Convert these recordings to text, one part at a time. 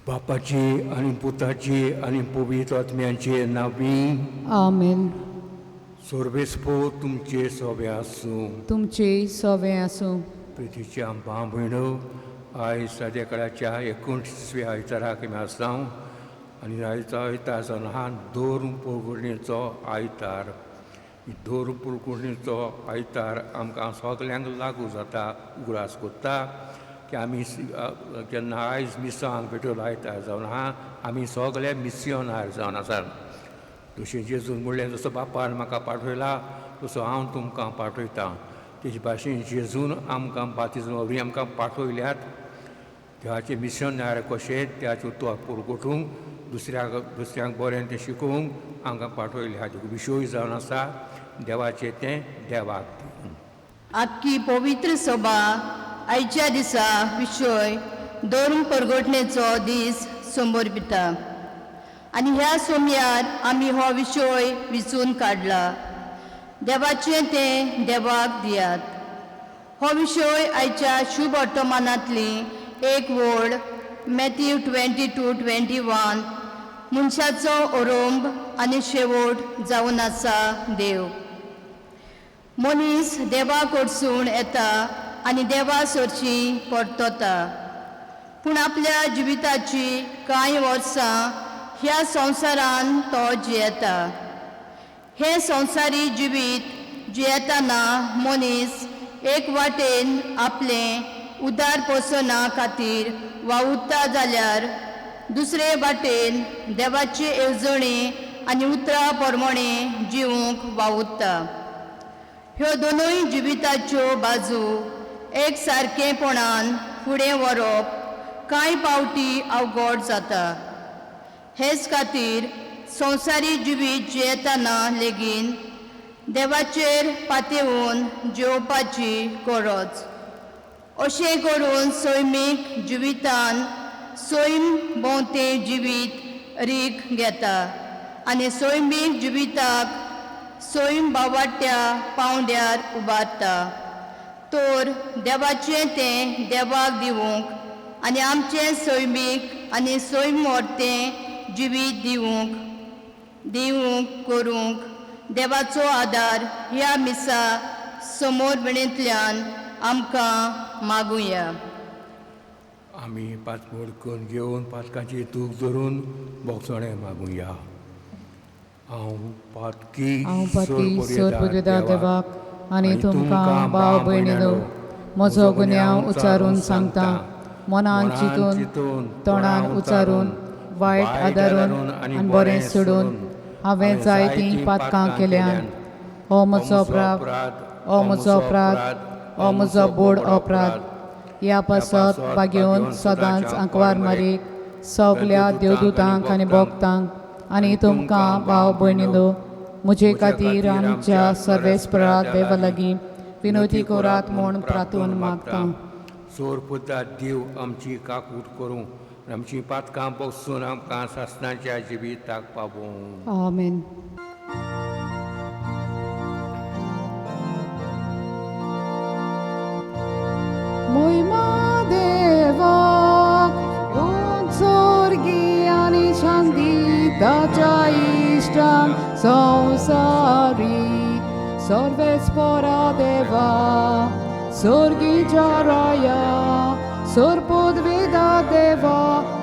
बापाची आनी पुताची आनी पवित्र आत्म्याचे नांवी आमेन. सोर्बेस्पो तुमचे सोबे आसूं. तुमचे सोबे आसूं. प्रितीच्या भाव भयणो, आयज साद्या काळाच्या 29व्या आयताराक आमी आसा आनी आयचो आयतार जावन आहा दोन पुळगुणेचो आयतार. दोन पुळगुणेचो आयतार आमकां सगल्यांक लागू जाता. उगडास कोत्ता की आमी जेन्ना आयज मिसांक पेटोल आयतार जावन आहा, आमी सगळे मिसियोनार जावन आसात. तशें जेजून म्हणलें, जसो बापान म्हाका पाठयला तसो हांव तुमकां पाठयतां. तेजे भाशेन जेजून आमकां बातिज्मा वरवीं आमकां पाठयल्यात. देवाचे मिशनार कशें त्याचे उतराक पुरगोटूंक, दुसऱ्यांक बरें तें शिकोवंक आमकां पाठयल्यात. विशय जावन आसा देवाचें तें देवाक. आख्खी पवित्र सभा आयच्या दिसा विशय धर्म परगटणेचो दीस समर्पिता आनी ह्या सोमयार आमी हो विशय विचून काडला. देवाचें तें देवाक दियात. हो विशय आयच्या शुभ वर्तमानांतली एक वड मॅथ्यू 22:21 मनशाचो ओरोंब आनी शेवट जावन आसा देव. मनीस देवा कडसून येता आनी देवा सरशी परतता, पूण आपल्या जिविताची कांय वर्सां ह्या संवसारान तो जियेता. हें संवसारी जिवीत जियेतना मनीस एक वाटेन आपलें उदार पोसना खातीर वावुरता जाल्यार दुसरे वाटेन देवाची येवजणी आनी उतरां प्रमाणे जिवूंक वावुरता. ह्यो दोनूय जिविताच्यो बाजू एक सारकेपणान फुडें व्हरप कांय पावटी अवघड जाता. हेच खातीर संवसारी जिवीत जियेतना लेगीन देवाचेर पातेवन जेवपाची गरज. अशें करून सैमीक जिवितान सैम भोंवतें जिवीत रीग घेता आनी सैमीक जिविताक सैम बावाट्या पांवड्यार उबारता. तर देवाचें तें देवाक दिवंक आनी आमचें सैमीक आनी सैम मोरतें जिवीत दिवंक दिवंक करूंक देवाचो आदार ह्या मिसा समर्पणेंतल्यान आमकां मागुया. आमी पांच करून घेवन पातकाची तूक धरून बोगसणें मागुया. हांव पातकी सोरपुर्यदा देवाक आनी तुमकां भाव भयणीनो म्हजो गुन्यांव उच्चारून सांगता. मनान चिंतून, तोंडान उच्चारून, वायट आदारून आनी बरें सोडून हांवें जायतीं पातकां केल्यान. हो म्हजो अपराध, हो म्हजो अपराध, हो म्हजो बोड अपराध. ह्या पासत बागेवन सदांच आंकवार मारीक सगल्या देवदूतांक आनी भोक्तांक आनी तुमकां भाव भयणीनो म्हजे खातीर आमच्या सर्वेस्परा देवा लागीं विनोती करात म्हूण प्रार्थून मागता. सोर पुता देव आमची काकूट करूं, आमची पातकां बसून आमकां सासणाच्या जिविताक पावोवं. आमेन. मोहिमा देवाक उत्सर्गी आनी शांती ताच्या इश्टांक संवसारी. सर्वेस्परा देवा स्वर्गीच्या राया सोरपुदविदा देवा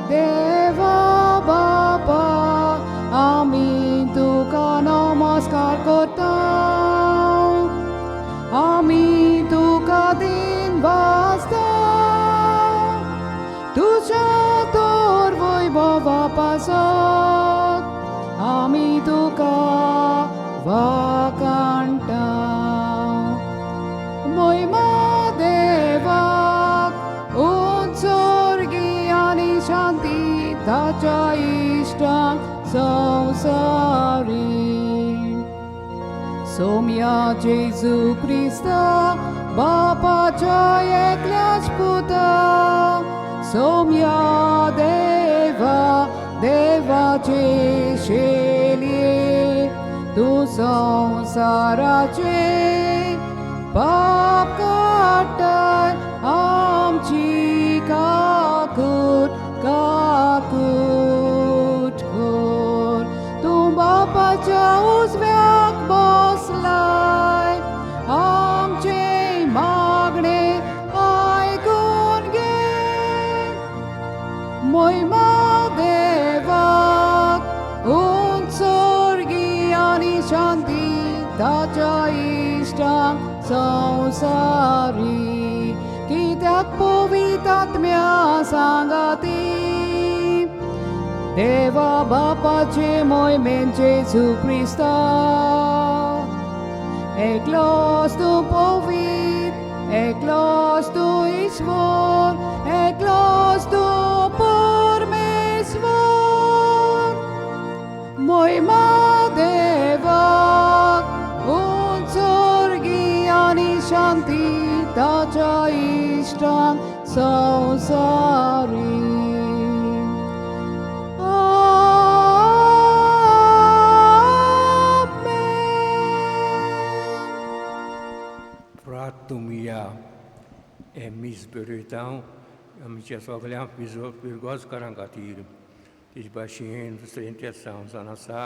देवा बापा आमी तुका नमस्कार करता. आमी तुका दिन वाजता तुज्या तोर वैभवा पासत आमी तुका वाकाणटा. मोहिमा देवाक उत्सर्गी आनी शांती ताच्या इश्टांक संवसारी. सोम्या जेजू क्रिस्ता बापाच्या एकल्याच पुता सोम्या देवा देवाचे शेलये तूं संवसाराचे पाप काडटाय आमची काकूट काकूट संवसारी कित्याक पवित्र आत्म्या सांगाती देवा बापाचे मोहिमेन जेजू क्रिस्ता एकलोच तूं पवित्र एकलोच तूं ईश्वर एकलोच तूं परमेश्वर मोहिमा देवाक उंचोर्गी आनी शांती ताच्या इश्टांक संवसारी. आमेन. प्रातुमिया हें मीस बरयता आमच्या सगळ्या पिरगोजकारां खातीर. तेच भाशेन दुसरें तेसांव जावन आसा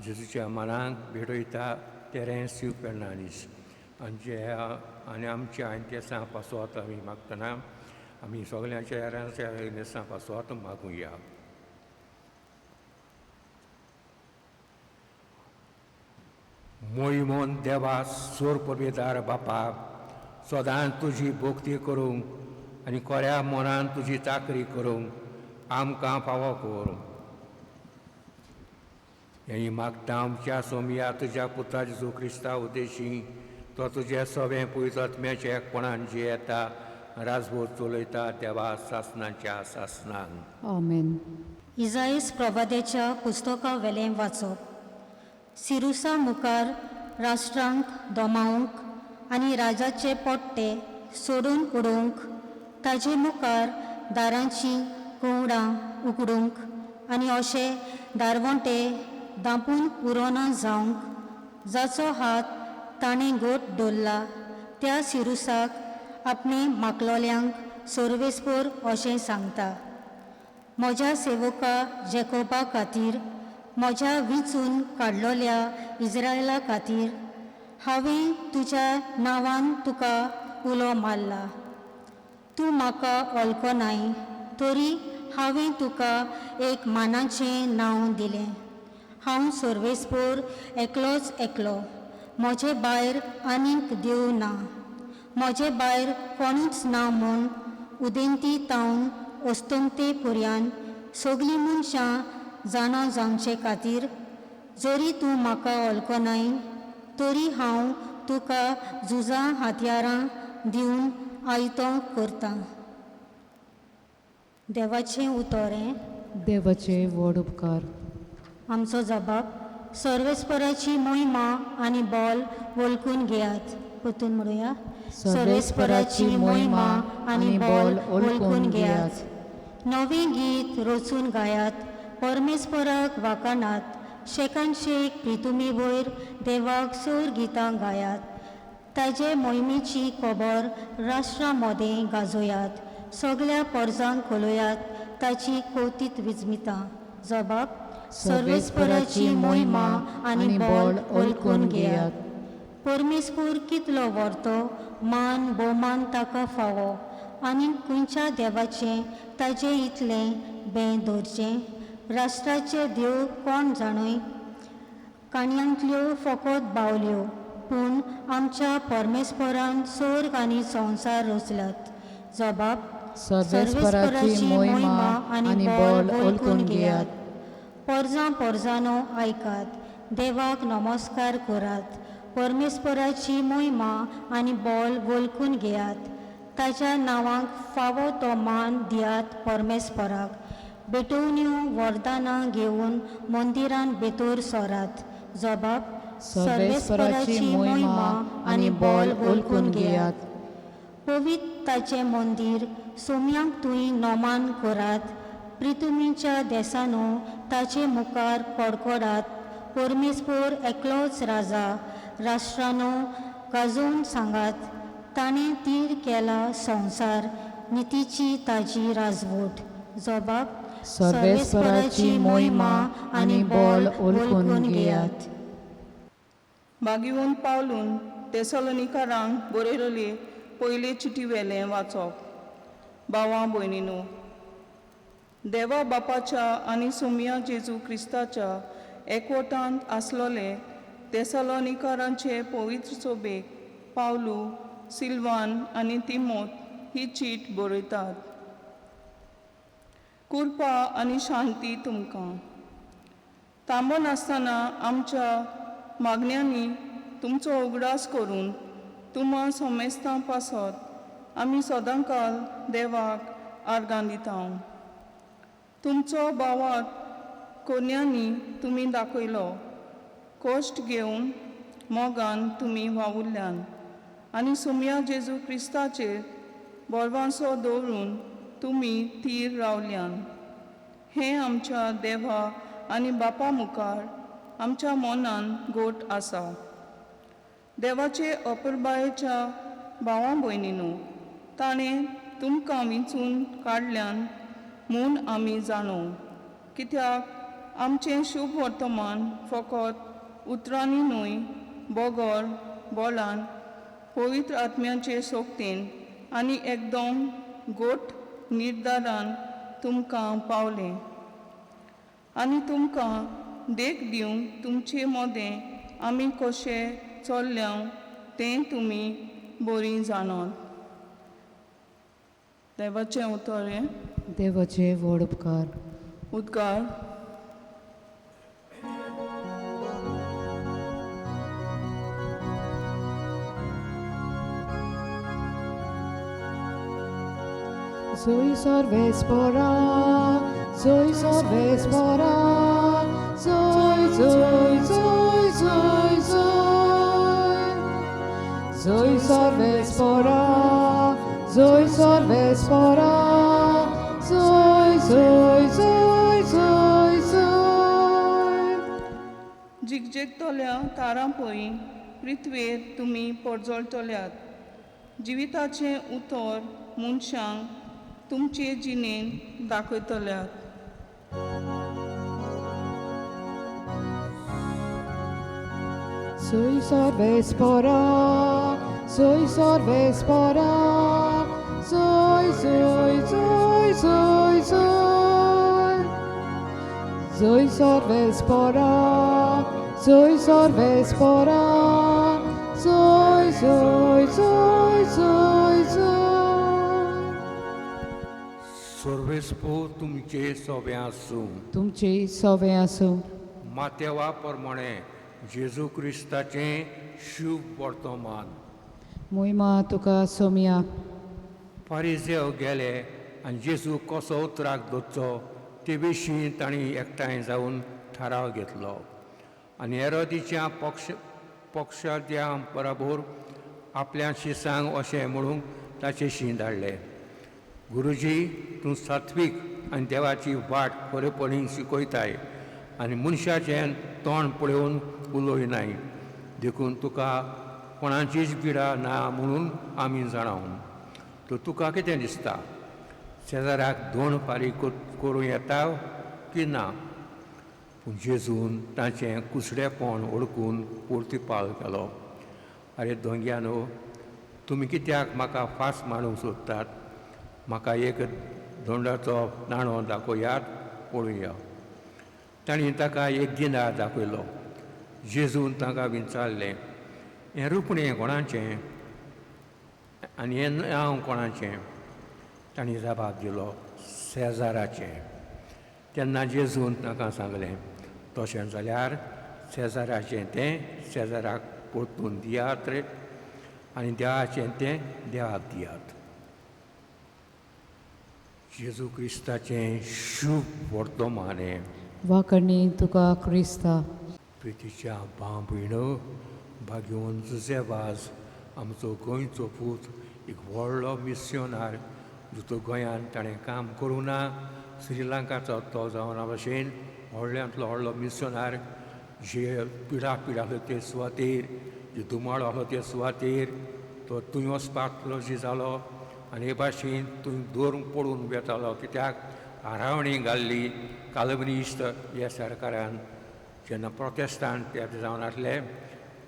जेजूच्या मनाक भेटयता तेरेन्सियो फेर्नांडीस आमच्या आनी आमच्या तेसां पासत आमी मागतना आमी सगळ्यांच्या हेरांच्या पासत मागुया. मोहिमोन देवा सोर पवित्र बापा सदांच तुजी भक्ती करूंक आनी खऱ्या मनान तुजी चाकरी करूंक आमकां फावो कर. हें मागता आमच्या सोमया तुज्या पुता जेजू क्रिस्ता उद्देशी तो तुज्या सवें पवित्र आत्म्याच्या एकपणान जियेता राजभोज चलयता देवा सासनाच्या सासनान. आमेन. इजाईस प्रवाद्याच्या पुस्तका वेलें वाचप. सिरुसा मुखार राष्ट्रांक दोमावंक आनी राजाचे पोट्टे सोडून उडोवंक ताजे मुखार दारांचीं कुवडां उगडूंक आनी अशे दारवंटे दांपून उरोना जावंक जाचो हात ताणें गोट दवरला त्या सिरुसाक आपणे मागलोल्यांक सोर्वेस्पोर अशें सांगता. म्हज्या सेवका जेकोबा खातीर म्हज्या विंचून काडलोल्या इज्रायला खातीर हांवें तुज्या नांवान तुका उलो मारला. तूं म्हाका वळखनाय तरी हांवें तुका एक मानाचें नांव दिलें. हांव सोर्वेस्पोर एकलोच एकलो, म्हजे भायर आनीक देव ना. म्हजे भायर कोणूच ना म्हूण उदेंती तावन अस्तंते पर्यान सगळीं मनशां जाणा जावचे खातीर जरी तूं म्हाका वळखनाय तरी हांव तुका झुजां हत्यारां दिवन आयतो करतां. देवाचें उतर हें. देवाचे व्हड उपकार. आमचो जबाब सर्वेस्पराची मोहिमा आनी बोल वळखून घेयात. परतून म्हणुया. सर्वेस्पराची मोहिमा आनी बोल वळखून घेयात. नवें गीत रचून गायात, परमेस्पराक वाखाणात, शेकान शेक प्रितुमी वयर देवाक सोर गितां गायात. ताजे मोहिमेची खबर राष्ट्रां मदें गाजोयात, सगळ्या पोरजांक कळयात ताची कौतीत विजमितां. जबाब सर्वेस्पराची मोहिमा आनी बोल वळखून घेयात. परमेस्पर कितलो व्हरतो मान भोवमान ताका फावो आनी खंयच्या देवाचें ताजें इतलें बें दवरचें. राष्ट्राचे देव कोण जाणूय काणयांतल्यो फकत बावल्यो, पूण आमच्या परमेस्परान स्वर्ग आनी संवसार रचल्यात. जबाब सर्वेस्पराची मोहिमा आनी बोल वळखून घेयात. पोरजां पोरजांनो आयकात, देवाक नमस्कार करात, परमेस्पराची मोहिमा आनी बोल वळखून घेयात. ताच्या नांवाक फावो तो मान दियात परमेस्पराक. भेटवण्यो वरदानां घेवन मंदिरान भितर सरात. जबाब सर्वेस्पराची मोहिमा आनी बोल वळखून घेयात. पवित्र ताचें मंदीर सोम्यांक तुंय नोमान करात. प्रितुमीच्या देसानो ताचे मुखार कडकडात. परमेस्पर एकलोच राजा, राष्ट्रानो गाजोवन सांगात. ताणें तीर केला संवसार, नितीची ताजी राजवट. जबाब सर्वेस्पराची मोहिमा आनी बोल वळखून घेयात. मागीवन पावलून तेसलोनिकारांक बरयलेली पयले चिटी वेलें वाचप. भावां भयणीनू, देवा बापाच्या आनी सोमया जेजू क्रिस्ताच्या एकवटांत आसलोले तेसलोनिकारांचे पवित्र सोबेक पावलू, सिल्वान आनी तिमोत ही चीट बरयतात. कृपा आनी शांती तुमकां. तांबो नासतना आमच्या मागण्यांनी तुमचो उगडास करून तुमा समेस्तां पासत आमी सदांकाल देवाक आर्गां दिता. तुमचो भावात कोन्यांनी तुमी दाखयलो, कश्ट घेवन मोगान तुमी वावुरल्यान आनी सोमया जेजू क्रिस्ताचेर बोरवांसो दवरून तुमी थीर रावल्यान. हें आमच्या देवा आनी बापा मुखार आमच्या मनान गोट आसा. देवाचे अपुरबायेच्या भावा भयणीनू, ताणें तुमकां विंचून काडल्यान म्हूण आमी जाणो, कित्याक आमचें शुभ वर्तमान फकत उतरांनी न्हय बगर बोलान पवित्र आत्म्याचे सोगतेन आनी एकदम गोट निर्धारान तुमकां पावलें आनी तुमकां देख दिवंक तुमचे मदें आमी कशें चल्ल्या तें तुमी बरीं जाणात. देवाचें उतर हें. देवाचे व्हड उपकार. उद्गार. Zoe sorvespora, Zoe sorvespora, Zoe, Zoe, Zoe, Zoe, Zoe. Zoe sorvespora, Zoe sorvespora, Zoe, Zoe, Zoe, Zoe, Zoe. जिगजेगतल्या तारां पळय पृथ्वेर तुमी परजळटल्यात. जिविताचें उतर मनशांक तुमचे जिणेन दाखयतल्यात. Zoe sorvespora, Zoe sorvespora, Zoe, Zoe, Zoe, Zoe, Zoe. Zoe sorvespora, Zoe sorvespora, Zoe, Zoe, Zoe, Zoe, Zoe. सर्वेस्पो तुमचे सोबें आसूं. तुमचे सोबें आसूं. मातेवा प्रमाणे जेजू क्रिस्ताचें शुभ वर्तमान. मोहिमा तुका सोमया. फारिजेव गेले आनी जेजू कसो उतराक दवरचो ते विशीं तांणी एकठांय जावन थाराव घेतलो आनी हेरोदीच्या पक्षाद्या बराबर आपल्या शिसांक अशें म्हणूंक ताचे शी धाडले, गुरुजी, तूं सात्वीक आनी देवाची वाट खरेपणी शिकयताय आनी मनशाचें तोंड पळोवन उलयनाय, देखून तुका कोणाचीच पिडा ना म्हणून आमी जाणाव. तर तुका कितें दिसता, शेजाराक दोन फारीक करूं येता की ना? पूण जेजून ताचें कुसडेपण ओळखून प्रतिपाल केलो, आरे दोंग्यानो, तुमी कित्याक म्हाका फास मांडूंक सोदतात? म्हाका एक दोंडाचो नाणो दाखोयात पळोवया. तांणी ताका एक दिनार दाखयलो. जेजून ताका विचारलें, हें रुपणें कोणाचें आनी हें नांव कोणाचें? तांणी जबाब दिलो, शेजाराचें. तेन्ना जेजून ताका सांगलें, तशें जाल्यार शेजाराचें तें शेजाराक परतून दियात रे आनी देवाचें तें देवाक दियात. जेजू क्रिस्ताचें शुभ वर्तमान हें. वाकणी तुका क्रिस्ता. प्रितीच्या भाव भयणो, भाग्यवंत जुझे वाज आमचो गोंयचो पूत, एक व्हडलो मिस्योनार, जो गोंयांत ताणें काम करूं ना, श्रीलंकाचो तो जावन भशेन व्हडल्यांतलो व्हडलो मिस्योनार, जे पिडा पिडा आसलो ते सुवातेर, जे धुमाळो आसलो ते सुवातेर तो थंय वचपाक जी जालो आनी हे भाशेन थंय दवरून पडून वेतालो, कित्याक हारावणी घाल्ली काल्विनिस्ट ह्या सरकारान जेन्ना प्रोटेस्टांत ते जावन आसले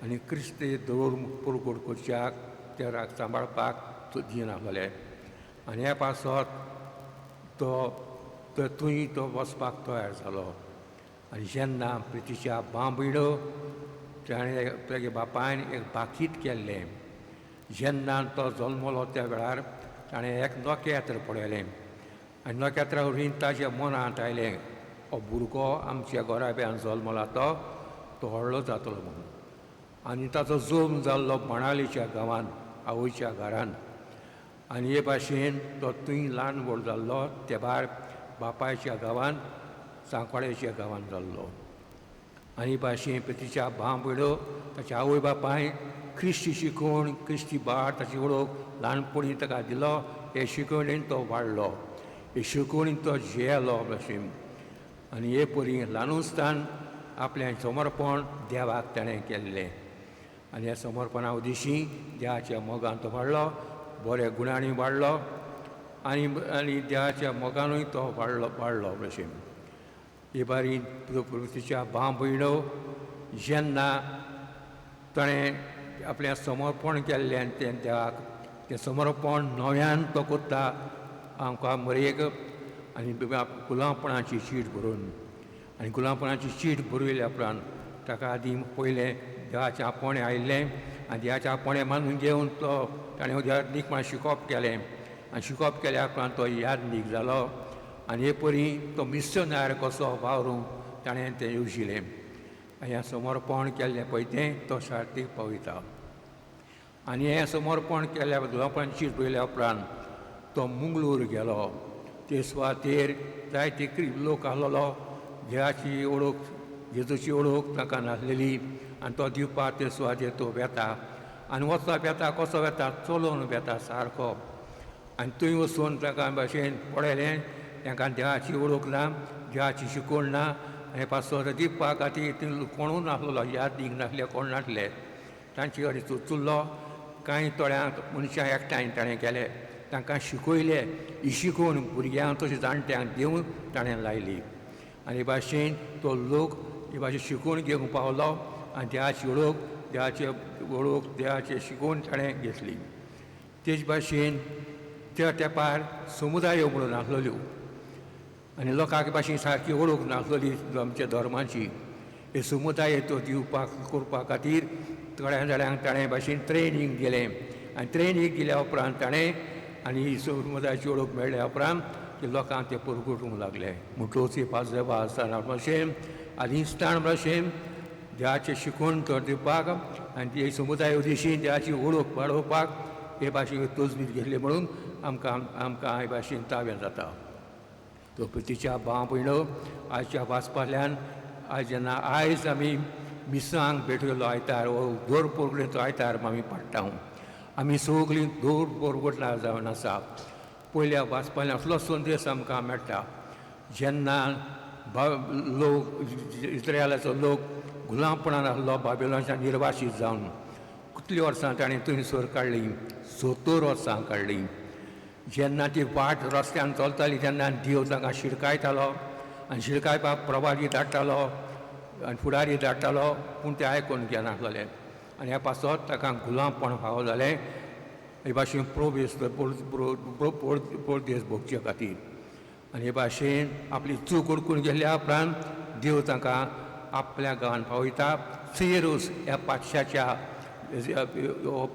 आनी क्रिस्ती दवरून परकोट करच्याक ते राग सांबाळपाक दिनासले आनी ह्या पासत तो थंय तो वचपाक तयार जालो. आनी जेन्ना प्रितीच्या बांबयलो ताणें तागे बापायन एक बाकीत केल्लें जेन्ना तो जल्मलो त्या वेळार ताणें एक नखेत्र पळयलें आनी नखेत्रा वरवीं ताच्या मनांत आयलें, हो भुरगो आमच्या घराब्यान जल्मला तो तो व्हडलो जातलो म्हणून. आनी ताचो जल्म जाल्लो बाणावलेच्या गांवांत आवयच्या घरान. आनी हे भाशेन तो थंय ल्हान व्हड जाल्लो ते भायर बापायच्या गांवांत सांकवाळेच्या गांवांत जाल्लो. आनी भाशेन तिच्या भाव भयणो ताच्या आवय बापाय क्रिस्ती शिकवण, क्रिस्ती बाट ताची वळख ल्हानपणी ताका दिलो. हे शिकवणेन तो वाडलो, हे शिकवणेन तो जियेलो भाशेन. आनी हे परी ल्हानुस्तान आपलें समर्पण देवाक ताणें केल्लें. आनी ह्या समर्पणा उदेशी देवाच्या मोगान तो वाडलो, बऱ्या गुणांनी वाडलो आनी आनी देवाच्या मोगानूय तो वाडलो वाडलो भाशेन. हे बारी तिच्या भाव भयणो जेन्ना ताणें आपलें समर्पण केल्लें आनी तें देवाक तें समर्पण नव्यान तो करता आमकां मरयेक आनी गुलामपणाची चीट बरोवन. आनी गुलामपणाची चीट बरयल्या उपरांत ताका आदीं पयलें देवाचें आपोवणें आयिल्लें आनी देवाचें आपोवणें मानून घेवन तो ताणें यादनीकपणान शिकोवप केलें आनी शिकोवप केल्या उपरांत तो यादनीक जालो. आनी हे परी तो मिशनार कसो वावरूंक ताणें तें येवजिलें आनी हें समर्पण केल्लें पळय तें तो सार्थीक पावयता. आनी हें समर्पण केल्या गुलामपणाची चीट बरयल्या उपरांत तो मुंगलूर गेलो. ते सुवातेर जायते लोक आसलेलो, देवाची वळख जेजूची वळख तांकां नासलेली. आनी तो दिवपाक ते सुवातेर तो वेता आनी वचपाक वेता, कसो वेता, चलोवन वेता सारको. आनी थंय वचून ताका भाशेन पळयलें तांकां देवाची वळख ना, देवाची शिकवण ना. आनी पासत दिवपा खातीर थंय कोणूय नासलेलो, यादीक नासले, कोण नासले. तांचे कडेन चुचुल्लो कांय थोड्यांक मनशां एकठांय ताणें केले, तांकां शिकयले. ही शिकवण भुरग्यांक तशें जाणट्यांक दिवन ताणें लायली. आनी भाशेन तो लोक ही भाशेन शिकवण घेवंक पावलो आनी देवाची वळख, देवाची वळख, देवाची शिकवण ताणें घेतली. तेच भाशेन त्या तेंपार समुदाय म्हणून आसलेल्यो आनी लोकांक भाशेन सारकी वळख नासलेली आमच्या धर्माची. हे समुदाय तो दिवपाक करपा खातीर थोड्या जाणांक ताणें भाशेन ट्रेनींग दिलें आनी ट्रेनींग दिल्या उपरांत ताणें आनी समुदायाची वळख मेळ्ळ्या उपरांत ते लोकांक ते परगटूंक लागले. म्हणटकच पाद्र आसतना भाशेन आदिस्थान भाशेन देवाचें शिकवण तो दिवपाक आनी ते समुदाय उदेशी देवाची वळख वाडोवपाक हे भाशेन तजवीज घेतली म्हणून आमकां आमकां हे भाशेन तावें जाता. तो तिच्या भाव भयणो आयच्या वाचपांतल्यान आयज जेन्ना आयज आमी मिसांक भेटयलो आयतार हो दोर पोरगुटेचो आयतार आमी पाडटा. आमी सगळीं दोर पोरगुटला जावन आसा. पयल्या वाचपांतल्यान असलो संदेश आमकां मेळटा, जेन्ना लोक इस्रायलाचो लोक गुलामपणान आसलो, बाबिलोनाच्या निर्वासीत जावन कितलीं वर्सां ताणें थंयसर काडलीं, 70 वर्सां काडलीं. जेन्ना ती वाट रस्त्यान चलताली तेन्ना देव तांकां शिडकायतालो आनी शिडकायपाक प्रवादी धाडटालो आनी फुडारी धाडटालो, पूण ते आयकून घेनासलेले. आनी ह्या पासत तांकां गुलामपण फावो जालें हे भाशेन प्रोवेस परदेस भोगचे खातीर. आनी हे भाशेन आपली चूक उडकून गेल्ल्या उपरांत देव तांकां आपल्या गांवांत पावयता. सिरूस ह्या पातशाच्या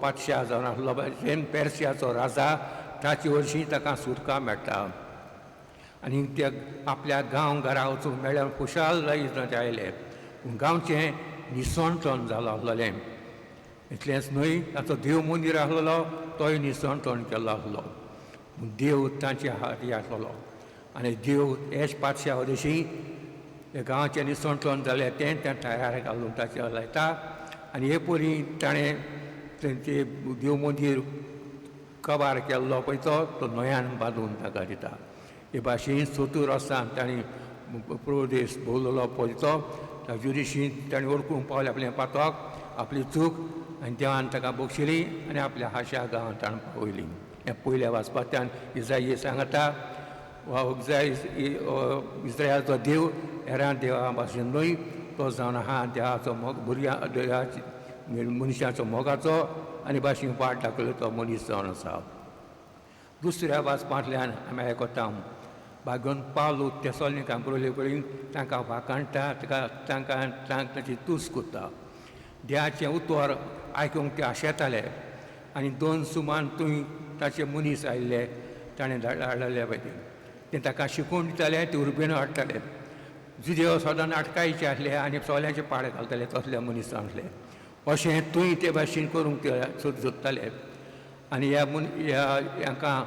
पातशा जावन आसलो भाशेन पेर्सियाचो राजा, ताचे वर्शी ताका सुटका मेळटा. आनी ते आपल्या गांव घरा वचूंक मेळ्ळ्यार खुशाल जायत ते आयले. पूण गांवचें निसणटण जालो आसलेलें. इतलेंच न्हय, ताचो देव मंदीर आसलेलो तोय निसणटण केल्लो आसलो. देव तांचे हाती आसलेलो आनी देव एश पातशा वरशी गांवचें निसणटण जालें तें त्या टायरार घालून ताचेर लायता. आनी हे परी ताणें तेंचे देव मंदीर कबार केल्लो पळय तो नव्यान बांदून ताका दिता. हे भाशेन 70 वर्सां ताणें प्रदेश भोंवलेलो पळय तो ताजे दिशी ताणें वळखूंक पावलें आपलें पातक, आपली चूक, आनी देवान ताका बक्षिली आनी आपल्या हाशा गांवांत ताणें पावयली. ह्या पयल्या वाचपांतल्यान इजाई सांगता, वा इस्रायलाचो देव हेरां देवा भाशेन न्हय, तो जावन आहा देवाचो मोग, भुरग्यां देवाची मनशाचो मोगाचो आनी भाशेन वाट दाखयलो तो मनीस जावन आसा. दुसऱ्या वाचपांतल्यान आमी आयकता बागोवन पावलो तेसोलनिकां बरोवले कडेन तांकां वाखाणटा, ताका तांकां तांची तूस करता. देवाचें उतर आयकूंक ते आशेताले आनी दोन सुमान थंय ताचे मनीस आयिल्ले ताणें धाडलेले पळय ते ताका शिकोवन दिताले ते रुपेन हाडटाले. जुदेव सदां नाटकायचे आसले आनी सोल्यांचे पाड घालताले तसले मनीस आसले. अशें थंय ते भाशेन करूंक ते सोदताले. आनी ह्या ह्या हांकां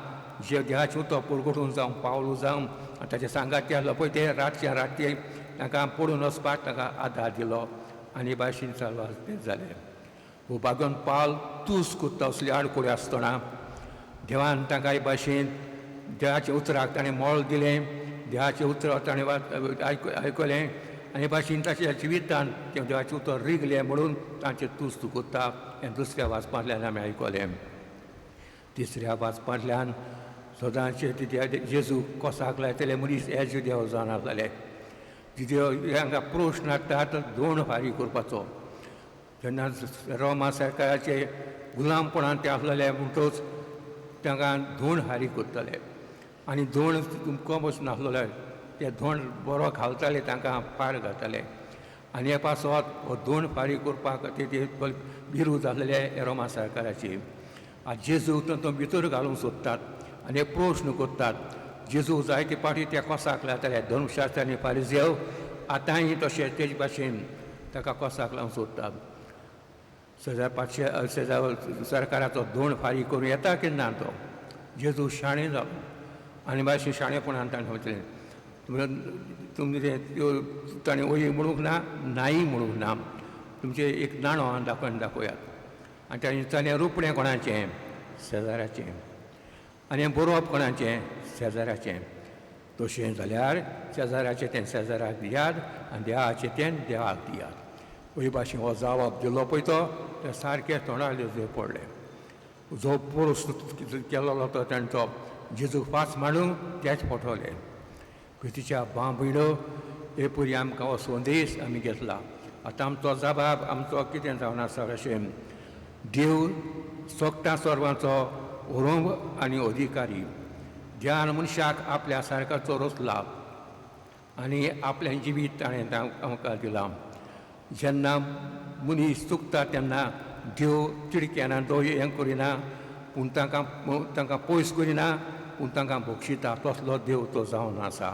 जे देवाचें उतर परगटून जावं पावलू जावं आनी ताचे सांगाती आसलो पळय ते रातचे राती तांकां पडून वचपाक ताका आदार दिलो आनी भाशेन चालू तें जालें. उबागून पावल तूस कोत्ता असली आडकुडी आसतना देवान तांकां हे भाशेन देवाच्या उतराक ताणें मोल दिलें, देवाचें उतर ताणें आयकलें आनी भाशेन ताच्या जिवितान तें देवाचें उतर रिगलें म्हणून तांचें तूस कोत्ता हें दुसऱ्या वाचपांतल्यान आमी आयकलें. तिसऱ्या वाचपांतल्यान सदांचे जेजू कोसाक लायतले मनीस हे जुदेव जावन आसलेले. जुदेव हांकां प्रश्न हाडटात दोन फारीक करपाचो. जेन्ना रोमा सरकाराचे गुलामपणान ते आसलेले म्हणटकच तांकां धोण हारी करताले आनी धोण तुमकां बसून आसलेले ते धोण बरो घालताले तांकां पाड घालताले आनी हे पासत हो धोण फारीक करपाक ते विरोध आसलेले रोमा सरकाराची. आनी जेजू तो भितर घालूंक सोदतात आनी एक प्रश्न करतात. जेजू जायते पाटी त्या कोसाक लायताले धर्मशास्त्र आनी फारिजेव आतांय तशें तेज भाशेन ताका कोसाक लावंक सोदतात. शेजार पातशे शेजार सरकाराचो दोन फारीक करूं येता की ना तो जेजू शाणें जालो आनी भाशेन शाणेपणान ताणें सांगलें तुमचें त्यो ताणें वय म्हणूंक ना नाय म्हणूंक ना तुमचें एक नाणो दाखोवन दाखोवयात. आनी ताणें विचारलें रुपणें कोणाचें शेजाऱ्याचें आनी बरोवप कोणाचें शेजाऱ्याचें. तशें जाल्यार शेजाऱ्याचें तें शेजाऱ्याक दियात आनी देवाचें तें देवाक दियात. पळय भाशेन हो जावाब दिलो पळय तो ते सारके तोंडार जेजू पडले. जो पुरुस केल्लो तो तांचो जेजू फास मांडूंक तेच फटवले. क्रिस्तीच्या भाव भयणो हे परी आमकां हो संदेश आमी घेतला. आतां आमचो जबाब आमचो कितें जावन आसा अशें देव सोगटा सर्वांचो ओरोंब आनी अधिकारी देवान मनशाक आपल्या सारकाचो रचला आनी आपलें जिवीत ताणें आमकां दिलां. जेन्ना मनीस चुकता तेन्ना देव तिडकेना तो हें करिना पूण तांकां तांकां पयस करिना पूण तांकां बक्षिता तसलो देव तो जावन आसा.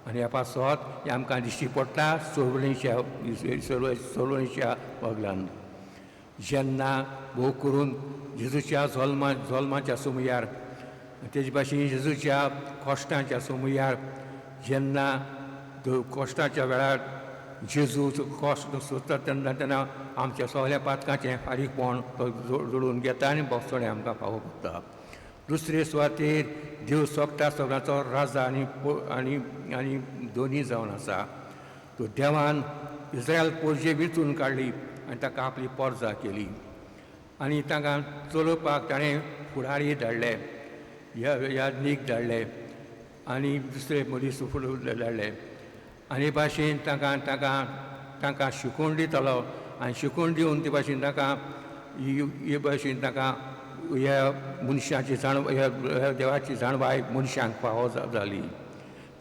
आनी ह्या पासत हें आमकां दिश्टी पडटा चळवळीच्या चळवळीच्या बगलान. जेन्ना भोव करून जेजूच्या जल्माच्या सुमयार तेजे भाशेन जेजूच्या कश्टांच्या सुमयार जेन्ना कश्टाच्या वेळार जेजू कश्ट सोदता तेन्ना तेन्ना आमच्या सगळ्या पातकांचें फारीकपण तो जोडून घेता आनी बोगसणें आमकां फावो पडटा. दुसरे सुवातेर देव सोगटा सगळ्यांचो राजा आनी आनी आनी दोनी जावन आसा. तो देवान इस्रायल पोरजे वेंचून काडली आनी ताका आपली पोरजा केली आनी तांकां चलोवपाक ताणें फुडारी धाडले याज्ञीक धाडले आनी दुसरे मनीस फुडें धाडले आनी भाशेन तांकां तांकां तांकां शिकोवन दितालो आनी शिकोवन दिवन ते भाशेन तांकां हे भाशेन तांकां ह्या मनशाची जाण ह्या देवाची जाणवाय मनशांक फावो जाली.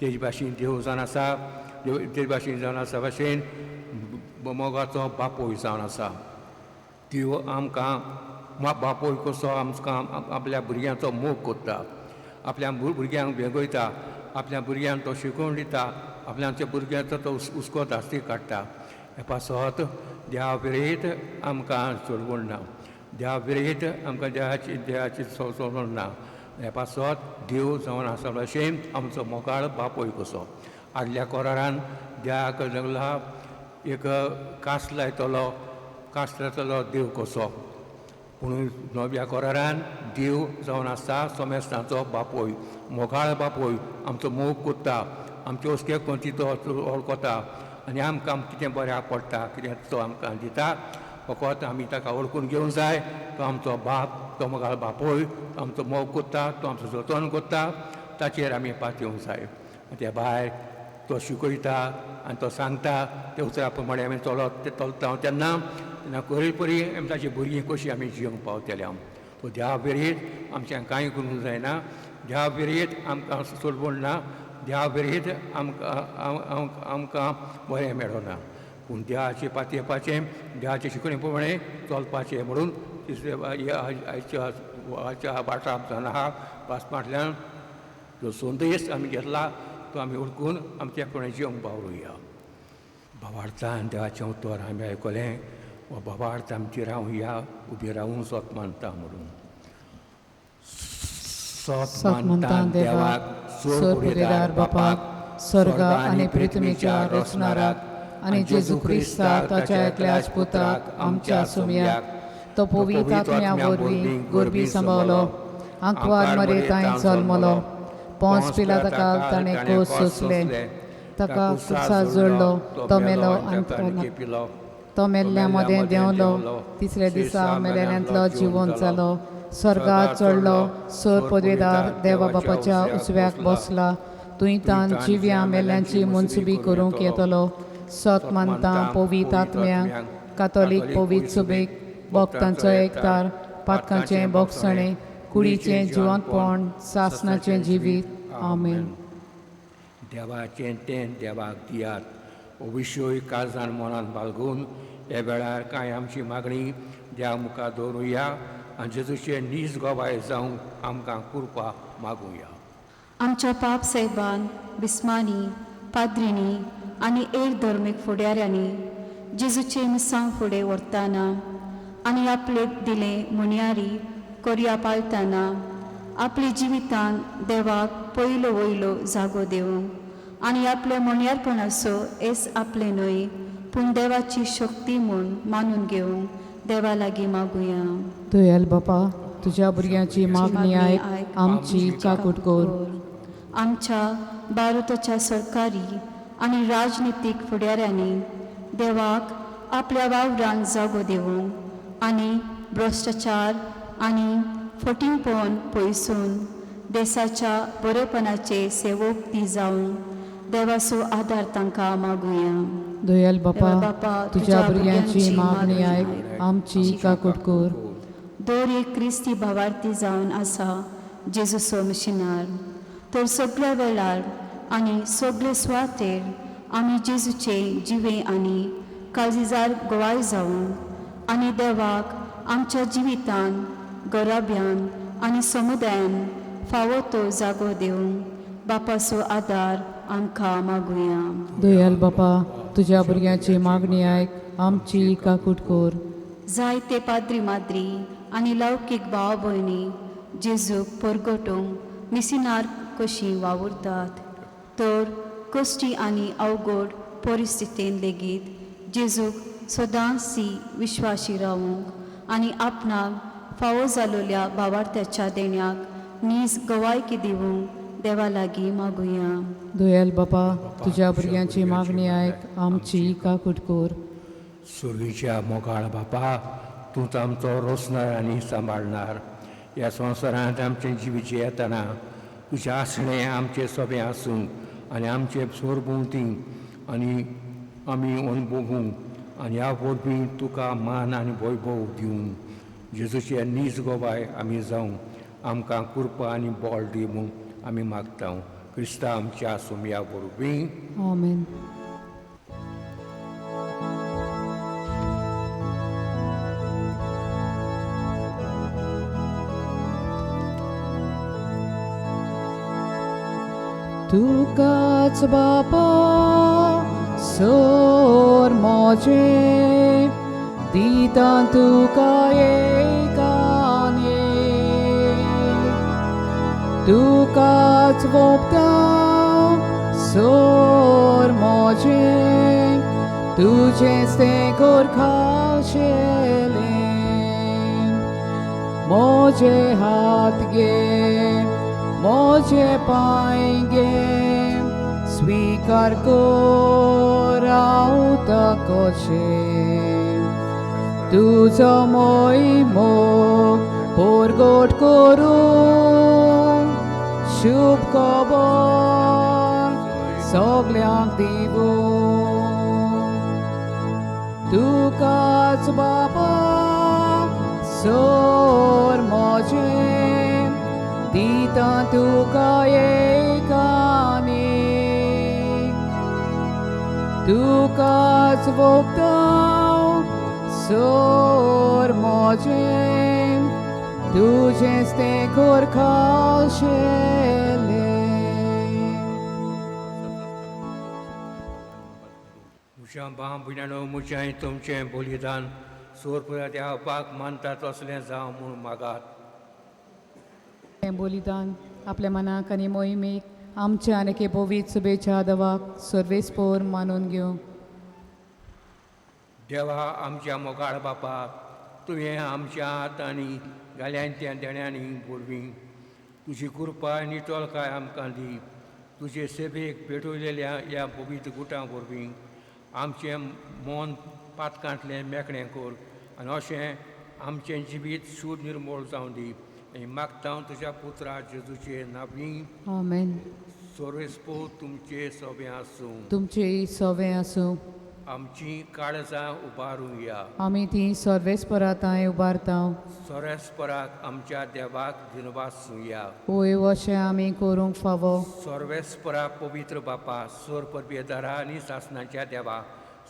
तेज भाशेन देव जावन आसा तेज भाशेन जावन आसा भाशेन मोगाचो बापूय जावन आसा. देव आमकां बापूय कसो आमकां आपल्या भुरग्यांचो मोग करता आपल्या भुरग्यांक बेगयता आपल्या भुरग्यांक तो शिकोवन दिता आपल्याच्या भुरग्यांचो तो हुस्को धास्ती काडटा. हे पासत देवा विरयत आमकां चळवण ना देवा विरयत आमकां देवाची देवाची चळवण ना. हे पासत देव जावन आसा भाशेन आमचो मोगाळ बापूय कसो आदल्या कोरारान देवाक जगला एक कास लायतलो कास लायतलो देव कसो पूण नव्या कोरारान देव जावन आसा सोमेस्तांचो बापूय मोगाळ बापूय आमचो मोग करता आमचे हुस्के कोणती तो वळखता आनी आमकां कितें बऱ्याक पडटा कितें तो आमकां दिता. फकत आमी ताका वळखून घेवंक जाय. तो आमचो बाप तो मोगाळ बापूय आमचो मोग करता तो आमचो जतन करता ताचेर आमी पातयेवंक जाय. त्या भायर तो शिकयता आनी तो सांगता त्या उतरा प्रमाणे आमी चलत ते चलता तेन्ना तेन्ना खरी परी आमी ताची भुरगीं कशीं आमी जिवंक पावतले. आम तो देवा विरयत आमच्यान कांय करूंक जायना देवा विरयत आमकां सोडवण ना देवा विरयत आमकां आमकां बरें मेळना. पूण देवाचें पातयेवपाचें देवाचे शिकवणे प्रमाणे चलपाचें म्हणून तिसरे आयच्या वाटाप जावन आहा पासमांतल्यान जो संदेश आमी घेतला तो आमी उरकून आमच्या कोणें जिवंक बावरुया. भावार्थान देवाचें उतर आमी आयकलें वा भावार्थ आमची रावया उबी रावून सोत मानता म्हणून. सोत मानता देवाक, सोर बापाक, स्वर्ग आनी पृथ्वीच्या रचणाराक आनी जेजू क्रिस्ताक ताच्या एकल्याच पुताक आमच्या सुमयाक, तो पवित्र आत्म्या वरवीं गोरबी सांबावलो, आंकवार मरेतांय जल्मलो, पोंस पिलाताकाक ताणें कोस सोंसले, ताका कुर्सा जोडलो, तो मेलो आनी तो मेल्ल्या मदें देंवलो, तिसऱ्या दिसा मेलेल्यांतलो जिवंत जालो, स्वर्गात चडलो, सोर पदवेदार देवा बापाच्या उजव्याक बसला, तुंय तान जिव्या मेल्यांची मनसुबी करूंक येतलो. सत मानता पवित्र आत्म्याक, कातोलीक पवित्र सुबेक, भक्तांचो एकतार, पातकांचें बोगसणें, कुडीचें जिवंतपण, सासणाचें जिवीत. आमेन. देवाचें तें देवाक दियात. हो विशय काळजान मनान बाळगून ह्या वेळार कांय आमची मागणी देवा मुखार दवरुया आनी जेजूचे नीज गवाय जावंक आमकां कृपा मागुया. आमच्या पाप साहेबान, बिस्मानी, पाद्रिनी आनी एक धर्मीक फुडाऱ्यांनी जेजूचे मिसांव फुडें व्हरतना आनी आपले दिले म्हणयारी कोरया पाळतना आपले जिवितान देवाक पयलो वयलो जागो दिवंक आनी आपल्या म्हणयारपणाचो एस आपलें न्हय पूण देवाची शक्ती म्हूण मानून घेवंक देवा लागीं मागुया. दयाल बापा, तुज्या भुरग्यांची मागणी आयक, आमची काकूट कर. आमच्या भारताच्या सरकारी आनी राजनितीक फुडाऱ्यांनी देवाक आपल्या वावरान जागो दिवंक आनी भ्रश्टाचार आनी फटींगपण पयसून देशाच्या बरेपणाचे सेवक ती जावंक देवाचो आदार तांकां मागुया. दयाल बापा, तुज्या भुरग्यांची मागणी आयक, आमची काकूट कर. दर एक क्रिस्ती भावार्थी जावन आसा जेजूचो मिशनार, तर सगळ्या वेळार आनी सगळे सुवातेर आमी जेजूचे जिवे आनी काळजीजार गवाय जावंक आनी देवाक आमच्या जिवितान, घराब्यान आनी समुदायान फावो तो जागो दिवंक बापाचो आदार आमकां मागुया. दयाल बापा, तुज्या भुरग्यांची मागणी आयक, आमची काकूट कर. जायते पाद्री माद्री आनी लौकीक भाव भयणी जेजूक परगटूंक मिसिनार कशीं वावुरतात, तर कश्टी आनी अवघड परिस्थितीन लेगीत जेजूक सदांच ती विश्वाशी रावूंक आनी आपणाक फावो जालोल्या भावार्थ्याच्या देण्याक नीज गवायकी दिवंक देवा लागीं मागुया. दयाल बापा, तुज्या भुरग्यांची मागणी आयक, आमची काकूट कर. सुर्गीच्या मोगाळ बापा, तूंच आमचो रोसणार आनी सांबाळणार. ह्या संवसारांत आमचें जिवीत येतना तुजें आसणें आमचें सोबें आसूं आनी आमचे सोरभोंवती आनी आमी अनुभवूंक आनी ह्या वरवीं तुका मान आनी वैभव दिवन जेजूचे नीज गवाय आमी जावं आमकां कृपा आनी बळ दी म्हूण आमी मागता क्रिस्ता आमच्या सुमया वरवीं. आमेन. तुकाच बापा सोर मोजे दिता तुका एकाने, तुकाच वोपता सोर मोजे तुजें तें कोर खाशेलें, मोजे हात गे मोजे पांय गे स्वीकार कर रावता कशें, तुजो मोग परगट करूं शुभ खबर सगल्यांक दिवूं, तुकाच बाबा सोर मोजे दिता तुका एकाने, तुकाच वोगता सोर मोजें तुजेंच तें कोर खाशेलें. म्हज्या भाव भयणांनो, म्हजें तुमचें बलिदान सोर देवाक मानता तसलें जावं म्हूण मागात. हें बलिदान आपल्या मनाक आनी मोहिमेक आमच्या आनी एके पवित्र शुभेच्छा देवाक सर्वेस्पोर मानून घेवं. देवा आमच्या मोगाळ बापा, तुवें आमच्या हातांनी गाल्यांच्या देण्यांनी वरवीं तुजी कृपा आनी तोलकाय आमकां दी. तुजे सेवेक पेटवलेल्या ह्या पवित्र गुटां वरवीं आमचें मन पातकांतलें मेकळें कर आनी अशें आमचें जिवीत सूर निर्मूळ जावं दी. आनी मागता हांव तुज्या पुत्रा जेजूचे नांवी. आमेन. सर्वेस्पोर तुमचें सोबें आसूं. तुमचें सोबें आसूं. आमची काळजां उबारुया. आमी ती सर्वेस्परा तांय उबारता. सर्वेस्पराक आमच्या देवाक दिनवासुया. वय अशें आमी करूंक फावो. सर्वेस्परा पवित्र बापा, सोर परबेदारा आनी सासणाच्या देवा,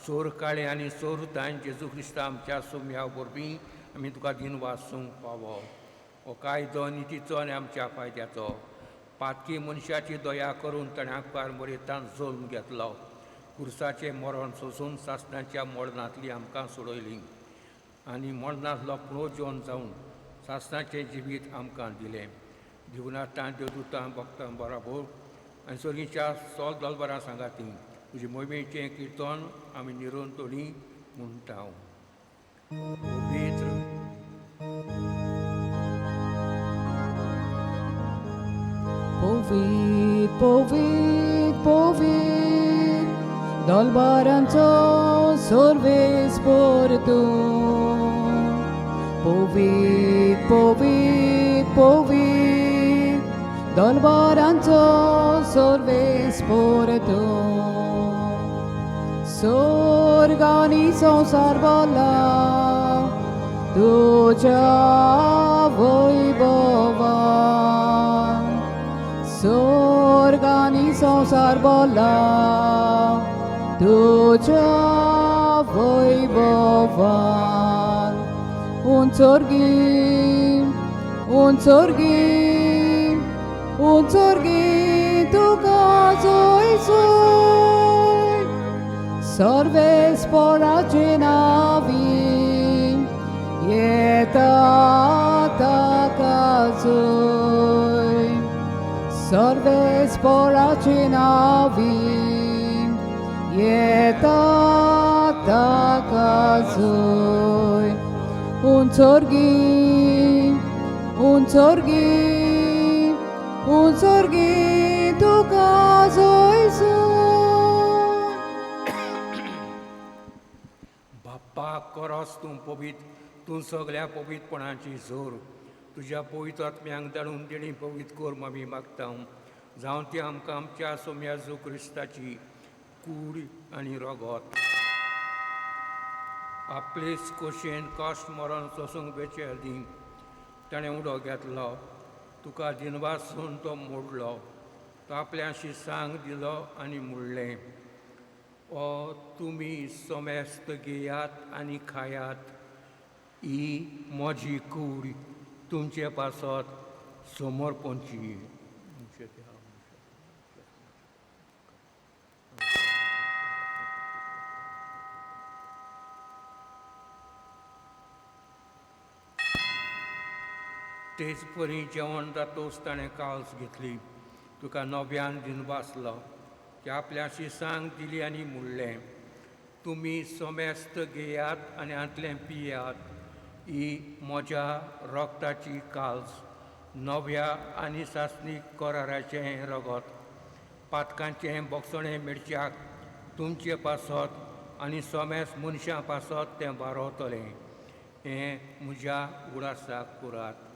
सोर काळे आनी सोर तांय जेजू क्रिस्ता आमच्या सोम्या वरवीं आमी तुका दिनवासूंक फावो. हो कायदो नितीचो आनी आमच्या फायद्याचो. पातकी मनशाची दया करून ताणें आंकवार मरेतान जल्म घेतलो. खुर्साचें मरण सोसून सासणाच्या मरणांतली आमकां सोडयली आनी मरणांतलो पुनर्जीवन जावन सासणाचें जिवीत आमकां दिलें. दिवनाथां देवदूतां भक्तां बराबर आनी सर्गीच्या सोल दलबरां सांगाती तुजे मोहिमेचें किर्तन आमी निरंतोणी म्हणटा. पवित्र पवित्र पवित्र पवित्र दलबारांचो सर्वेस्पोर तूं. पवित्र पवित्र पवित्र दलबारांचो सर्वेस्पोर तूं. स्वर्ग आनी संवसार भरला तुज्या वैभवान. स्वर्ग आनी संवसार भरला तुज्या वैभवान. उंचोर्गी उंचोर्गी उंचोर्गी तुका जोयसोय सर्वेस्पराचे नांवी येता ताका जोय. सर्वेस्पराचे नांवी येता ताका जोय. उंचोर्गी उंचोर्गी उंचोर्गी तुका जोयसोय. बाप्पा करस तूं पवित्र, तूं सगळ्या पवित्रपणाची जोर. तुज्या पवित्र आत्म्यांक धाडून देणी पवित्र कर आमी मागता. जावं ती आमकां आमच्या सोम्या जेजू क्रिस्ताची कूड आनी रगत. आपलेच खोशयेन कश्ट मरण सोसूंक बेचे आदीं ताणें उडो घेतलो. तुका दिनवासून तो मोडलो. तो आपल्या शिसांक दिलो आनी म्हणलें, ओ तुमी समेस्त घेयात आनी खायात, ही म्हजी कूड तुमचे पासत समर्पणची. तेच परी जेवण जातोच ताणें काल्स घेतली, तुका नव्यान दिनवासलो, ती आपल्या शिसांक दिली आनी म्हणलें, तुमी समेस्त घेयात आनी हांतलें पियात, ही म्हज्या रगताची काल्स, नव्या आनी सासणीक कराराचें रगत. पातकांचें बोगसणें मेळच्याक तुमचे पासत आनी समेस्त मनशां पासत तें बारवतलें. हें म्हज्या उडासाक करात.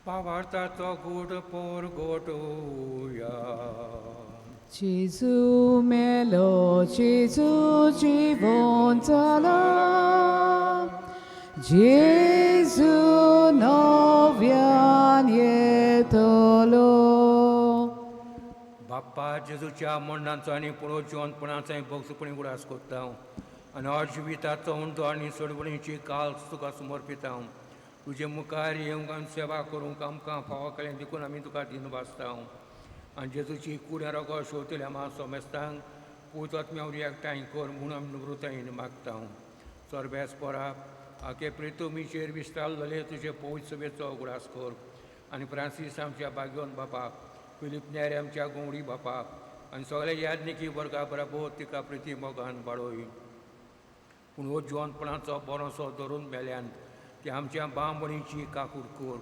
भावार्थाचो गूट परगटुया. जेजू मेलो, जेजू जिवोन जाला, जेजू नव्यान येतलो. बाप्पा जेजूच्या मरणाचो आनी पुरो जिवनपणाचो भोगसुपणी उगडास करता आनी हो जिविताचो उंडो आनी सोडवणीची काल तुका समर्पिता. तुजे मुखार येवंक आनी सेवा करूंक आमकां फावो केलें देखून आमी तुका दिन भासता. आनी जेजूची कूड रोगो शेवतल्या आमा सोमेस्तांक पूत आत्म्या एकठांय कर म्हूण आमी नम्रतायेन मागता. सोरबेस पोरा आके प्रितुमीचेर विस्तारलेले तुजे पवित्र सभेचो उगडास कर आनी फ्रांसीस आमच्या बागयोन बापाक, फिलीप नेरे आमच्या गोंवडी बापाक आनी सगळे याज्ञिकी वर्गा बराबर तिका प्रिती मोगान बाळोय. पूण हो जिवनपणाचो बरोसो धरून मेल्यान ती आमच्या बांबणीची काकूट कर.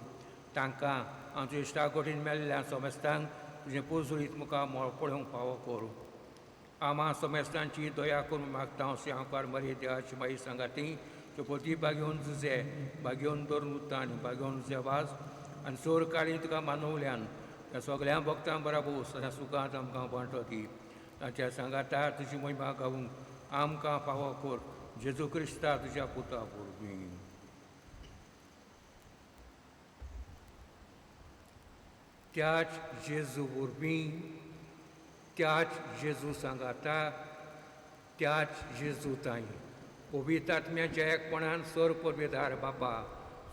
तांकां आमच्या इश्टागोटीन मेल्ल्या सोमेस्तांक तुजें पोजडीत मुखार मळ पळोवंक फावो कर. आमा सोमेस्तांची दया करून मागता. श्यांकार मरे देवाची माई सांगाती चपोती बागेवन जुजे बागेवन धरून उरता आनी बागेवन जेवाज आनी चोर काळी तुका मानवल्यान त्या सगळ्या भक्तां बराबर सदां सुखांत आमकां वांटो दी. ताच्या सांगाता तुजी महिमा गावूंक आमकां फावो कर. जेजू क्रिस्ता तुज्या पुता वरवीं. त्याच जेजू वरवीं, त्याच जेजू सांगाता, त्याच जेजू ताई पवित्र आत्म्याच्या एकपणान सर परबेदार बापा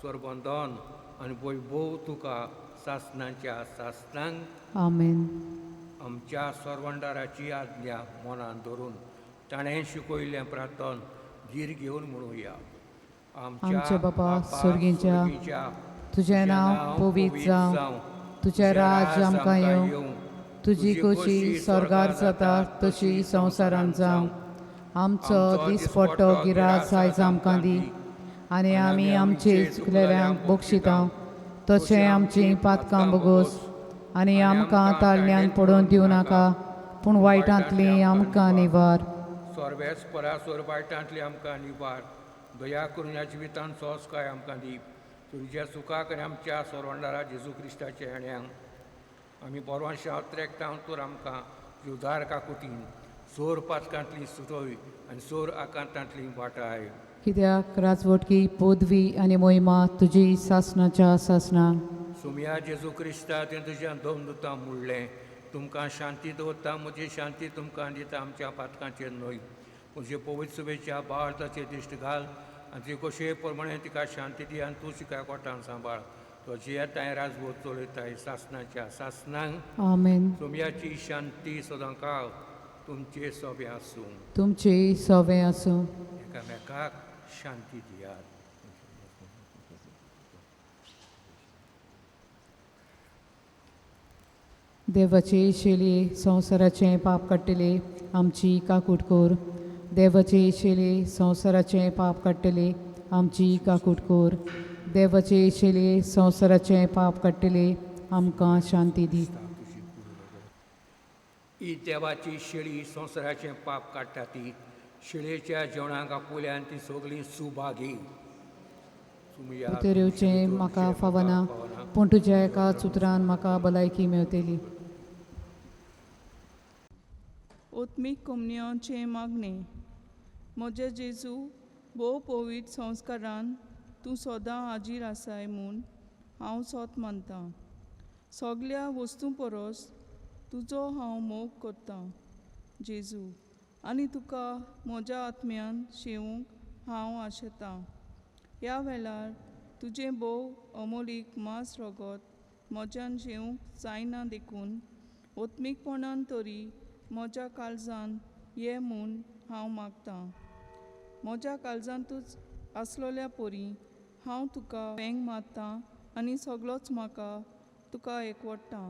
सरबंदन आनी वैभव तुका सासनाच्या सासनांक. आमेन. आमच्या सरवंडाराची आज्ञा मनान धरून ताणें शिकयल्लें प्रार्थन धीर घेवन म्हणुया. आमच्या बापा स्वर्गीच्या, तुजें नांव पवित्र जावं, तुजें राज्य आमकां येवं, तुजी खोशी स्वर्गार जाता तशी संवसारांत जावं. आमचो दिसपट्टो गिरास आयज आमकां दी आनी आमी आमचे चुकलेल्यांक बक्षिता तशें आमचीं पातकां बोगोस आनी आमकां ताळण्यान पडोवन दिवं नाका, पूण वायटांतली आमकां निवार. सोरबेस परासोर वायटांतली आमकां निवार. दया करून ह्या जिवितान सोंसकाय आमकां दी. तुज्या सुखाक आनी आमच्या सोरवंडारा जेजू क्रिस्ताच्या हेण्यांक आमी बरोवंशा त्रेकता तर आमकां जुदार काकुटीन सोर पातकांतली सुटोय आनी सोर आकांतांतली वाटाय. कित्याक राजवटकी पदवी आनी मोहिमा तुजी सासनाच्या सासना. सुमया जेजू क्रिस्ता तें तुज्या दोन दुतां म्हणलें, तुमकां शांती दवरता, म्हजी शांती तुमकां दिता, आमच्या पातकांचेर न्हय पूण पवित्र सभेच्या भारताचेर दिश्ट घाल आनी तुजे कशे प्रमाणे तिका शांती दी आनी तूं तिका कोटान सांबाळ. तो जियेताय राजवट चलयताय सासनाच्या सासनांक. आमेन. सुमयाची शांती सदां काळ तुमचे सोबें आसूं. तुमचे सोबें आसूं. एकामेकाक शांती दियात. देवाची शेली संवसाराचें पाप काडटली आमची काकूट कर. देवाची शेली संवसाराचें पाप काडटली आमची काकूट कर. देवाची शेली संवसाराचें पाप काडटली आमकां शांती दी. ही देवाची शेळी संवसाराचें पाप काडटा ती शेळयेच्या जेवणाक आपुल्यान ती सगळीं सुभागी. भितर येवचें म्हाका फावना, पूण तुज्या एका सुत्रान म्हाका भलायकी मेवतली. ओत्मीक कोमन्यांचें मागणें. म्हजे जेजू, भोव पवित्र संस्कारान तूं सदां हाजीर आसाय म्हूण हांव सोत मानतां. सगल्या वस्तूं परस तुजो हांव मोग करतां जेजू, आनी तुका म्हज्या आत्म्यान शेवूंक हांव आशेतां. ह्या वेळार तुजें भोव अमोलीक मांस रगत म्हज्यान शेवूंक जायना देखून ओत्मीकपणान तरी म्हज्या काळजान ये म्हूण हांव मागतां. म्हज्या काळजांतूच आसलोल्या परी हांव तुका वेंग मारतां आनी सगळोच म्हाका तुका एकवडटा.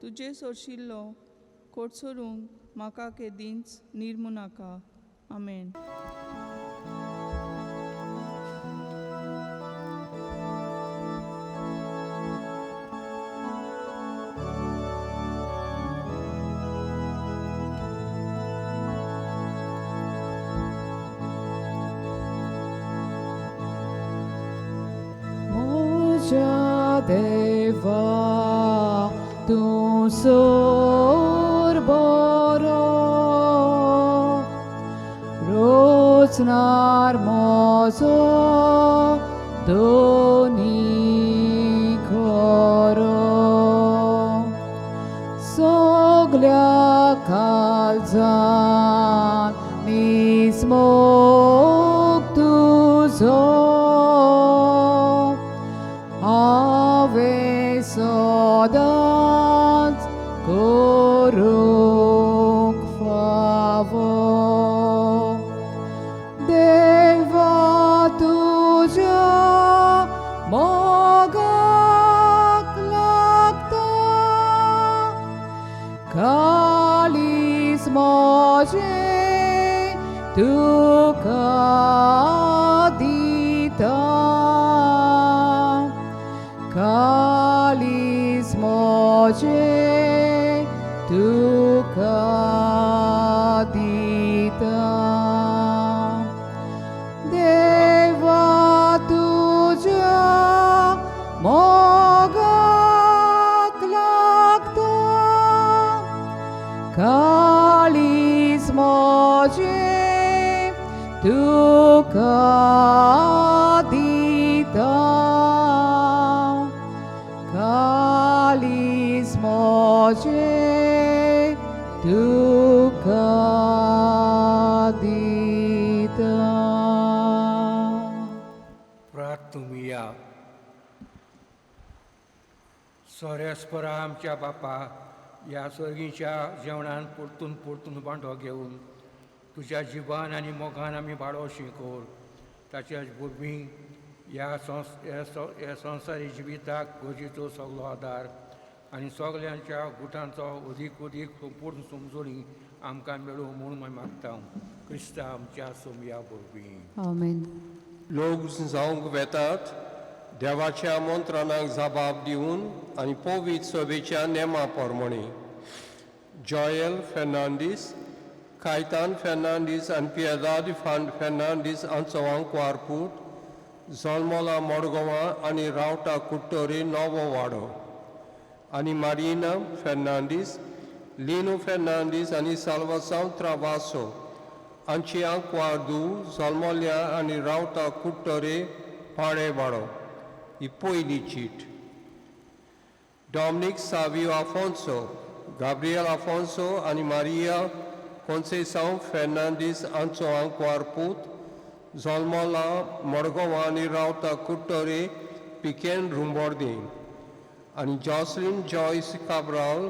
तुजे सोरशिल्लो कोटसोरूंक म्हाका केदींच निर्मू नाका. आमेन. म्हज्या देवा देवा तूं सोर बरो रोचणार म्हजो दोनी खरो सगल्या काळजान निस्मोग तुजो हांवें सदांच करूंक फावो देवा तुज्या मोगाक लागता काळीज म्हजें तुका दिता काळीज म्हजें तुका दिता देवा तुज्या मोगाक लागता काळीज म्हजें तुका दिता काळीज म्हजें तुका दिता. प्रार्थुया. सोरेस्परा आमच्या बापा ह्या सर्गीच्या जेवणान परतून परतून बांडो घेवन तुज्या जिवान आनी मोगान आमी बाडो शिकोर ताच्या वरवीं ह्या ह्या संवसारी जिविताक गरजेचो सगलो आदार आनी सगल्यांच्या गुटांचो अदीक अदीक संपूर्ण समजणी आमकां मेळूं म्हूण आमी मागता क्रिस्ता आमच्या सोमया वरवीं. आमेन. लोक जावंक वेतात देवाच्या मंत्रणाक जबाब दिवन आनी पवित्र सभेच्या नेमा प्रमाणे जॉयल फेर्नांडीस कायतान फेर्नांडीस आनी पियेदाद फेर्नांडीस हांचो आंकवार पूत जल्मला मडगांवां आनी रावता कुट्टोरी नवो वाडो आनी मारिना फेर्नांडीस लिनो फेर्नांडीस आनी साल्वासांव त्रावासो हांची आंकवार धूव जल्मल्या आनी रावता कुट्टोरे पाडे वाडो. ही पयली चीट. डॉमनीक सावियो आफोन्सो गाब्रियल आफोन्सो आनी मारिया कोन्सेसांव फेर्नांडीस हांचो आंकवार पूत जल्मला मडगांवां आनी रावता कुट्टोरे पिकेन रुंबोर्दी आनी जॉसलीन जॉयस काब्राल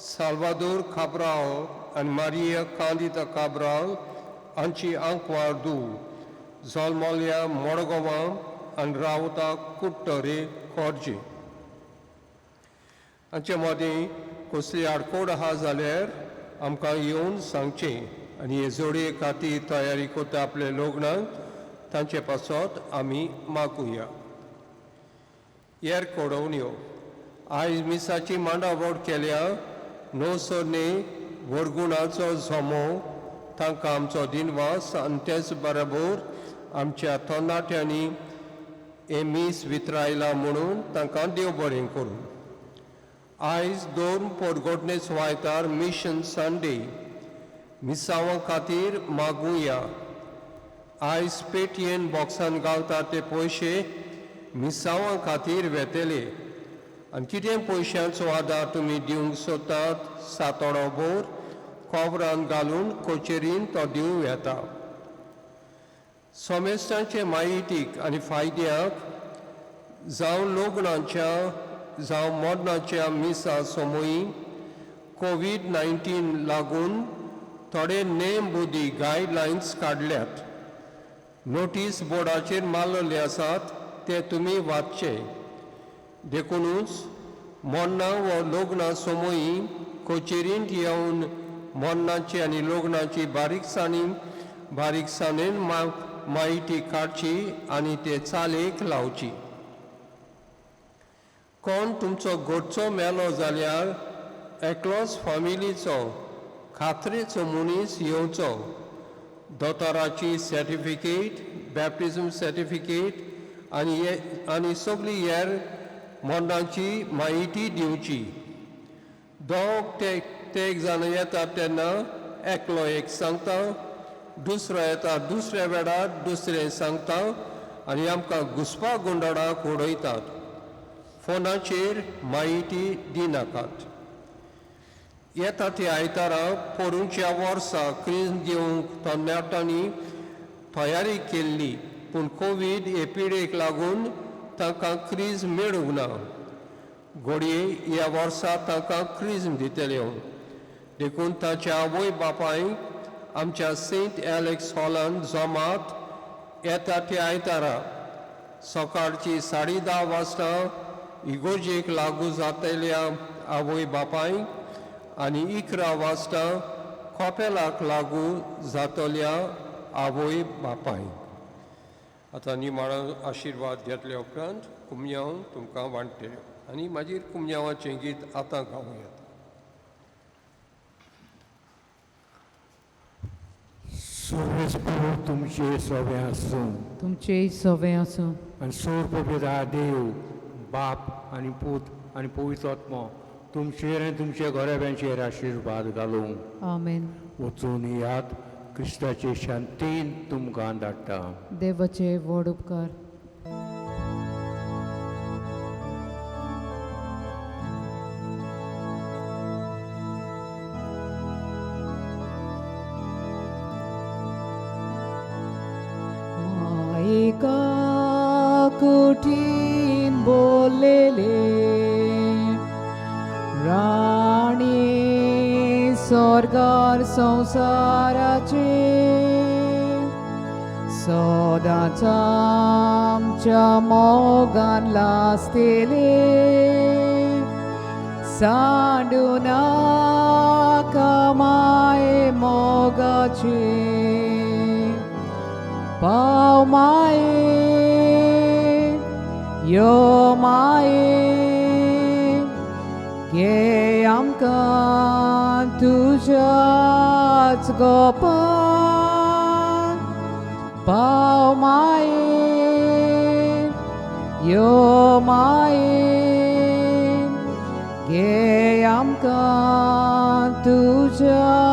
साल्वादोर काब्राल आनी मारिया कांदिता काब्राल हांची आंकवार धूव जल्मल्या मडगांवां आनी रावता कुट्टोरे खोर्जे. हांचे मदीं कसली आडकोड आहा जाल्यार आमकां येवन सांगचें आनी हे जोडये खातीर तयारी करता आपले लग्नाक तांचे पासत आमी मागुया. हेर कोडोवण्यो. आयज मिसाची मांडावळ केल्या णवसरने वरगुणाचो जमो तांकां आमचो दिनवास आनी तेच बरोबर आमच्या तरणाट्यांनी हें मीस वितरायलां म्हणून तांकां देव बरें करूं. आयज दोन पोरगोटणे सुवायतार मिशन संडे मिसांवां खातीर मागुया. आयज पेटयेन बॉक्सान घालता ते पयशे मिसांवां खातीर वेतले आनी कितें पयशांचो आदार तुमी दिवंक सोदतात सातोडो भोर कोवरान घालून कोचेरीन तो दिवं येता. सोमेस्तांचे माहितीक आनी फायद्याक जावं लग्नाच्या जावं मरणाच्या मिसा समयी कोवीड 19 लागून थोडे नेम बुद्दी गायडलायन्स काडल्यात. नोटीस बोर्डाचेर मारलेले आसात ते तुमी वाचचे. देखुनूच मरणां वा लग्नां समयी कचेरींत येवन मरणाची आनी लग्नाची बारीकसाणेन म्हायती काडची आनी ते चालीक लावची. कोण तुमचो घरचो मेलो जाल्यार एकलोच फामिलीचो खात्रेचो मनीस येवचो. दोतोराची सर्टिफिकेट, बॅप्टिजम सर्टिफिकेट आनी सगळी हेर मरणाची म्हायती दिवची. दोग ते जाण येतात तेन्ना एकलो एक सांगता, दुसरो येता दुसऱ्या वेळार दुसरें सांगता आनी आमकां घुसपा गोंदळाक उडयतात. फोनाचेर म्हायती दिनाकात. येता ती आयतारा पोरूंच्या वर्सा क्रिज्म घेवंक तरणाट्यांनी तयारी केल्ली, पूण कोवीड हे पिडेक लागून तांकां क्रिज्म मेळूंक ना. घडये ह्या वर्सा तांकां क्रिज्म दितल्यो. देखून ताच्या आवय बापायक आमच्या सेंट एलेक्स हॉलान जमात येता ती आयतारा सकाळची 10:30 वाजता इगोर्जेक लागू जातल्या आवय बापायक आनी 11 वाजता कॉपेलाक लागू जातल्या आवय बापायक. आतां निमाणो आशिर्वाद घेतल्या उपरांत कुमयांव तुमकां वांट्टल्यो आनी मागीर कुमयांवाचें गीत आतां गावूं येता. सर्वेस्पर तुमचे सवे आसूं, तुमचे सवे आसूं. आनी सोर्प पिता देव बाप आनी पूत आनी पवित्र आत्मो तुमचेर आनी तुमचे घराब्यांचेर आशिर्वाद घालूं. आमेन. वचून याद क्रिस्ताचे शांतीन तुमकां धाडटा. देवाचे व्हड उपकार. मायेका कुटीन बोललेले राणी स्वर्गार संवसाराचे सदांच आमच्या मोगान लासतेले सांडू नाका माये मोगाचे पाव माये यो माये घे आमकां तुज्याच गोपान पाव माये यो माये घे आमकां तुज्याच